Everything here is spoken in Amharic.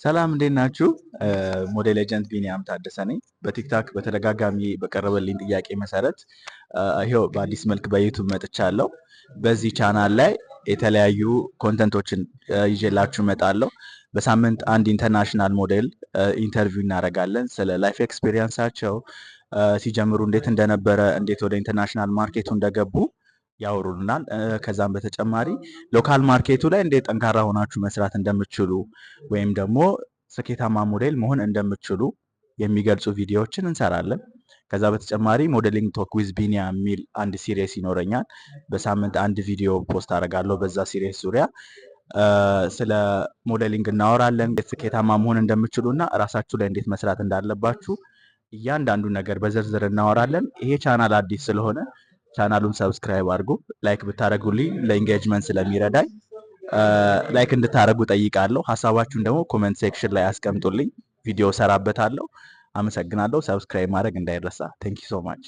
ሰላም፣ እንዴት ናችሁ? Model agent ቢኒያም ታደሰ ነኝ። በ TikTok በተደጋጋሚ በቀረበልኝ ጥያቄ መሰረት ይኸው በአዲስ መልክ በ YouTube መጥቻለሁ። በዚህ ቻናል ላይ የተለያዩ content ኦችን ይዤላችሁ እመጣለሁ። በሳምንት አንድ international model interview እናደርጋለን። ስለ life experience ኣቸው፣ ሲጀምሩ እንዴት እንደነበረ፣ እንዴት ወደ international market ኡ እንደገቡ ያወሩልናል። ከዛም በተጨማሪ local market ኡ ላይ እንዴት ጠንካራ ሆናችሁ መስራት እንደምትችሉ ወይም ደግሞ ስኬታማ ሞዴል መሆን እንደምትችሉ የሚገልጹ ቪዲዮዎችን እንሰራለን። ከዛ በተጨማሪ Modeling Talk with ቢኒያም የሚል አንድ series ይኖረኛል። በሳምንት አንድ ቪዲዮ post አደርጋለሁ። በዛ series ዙሪያ ስለ modeling እናወራለን። እንዴት ስኬታማ መሆን እንደምትችሉ እና ራሳችሁ ላይ እንዴት መስራት እንዳለባችሁ እያንዳንዱ ነገር በዝርዝር እናወራለን። ይሄ ቻናል አዲስ ስለሆነ ቻናሉን subscribe አድርጉ። Like ብታደርጉልኝ ለ engagement ስለሚረዳኝ like እንድታደርጉ ጠይቃለሁ። ሀሳባችሁን ደግሞ comment section ላይ አስቀምጡልኝ፣ ቪዲዮ ሰራበታለሁ። አመሰግናለሁ። Subscribe ማድረግ እንዳይረሳ። Thank you so much።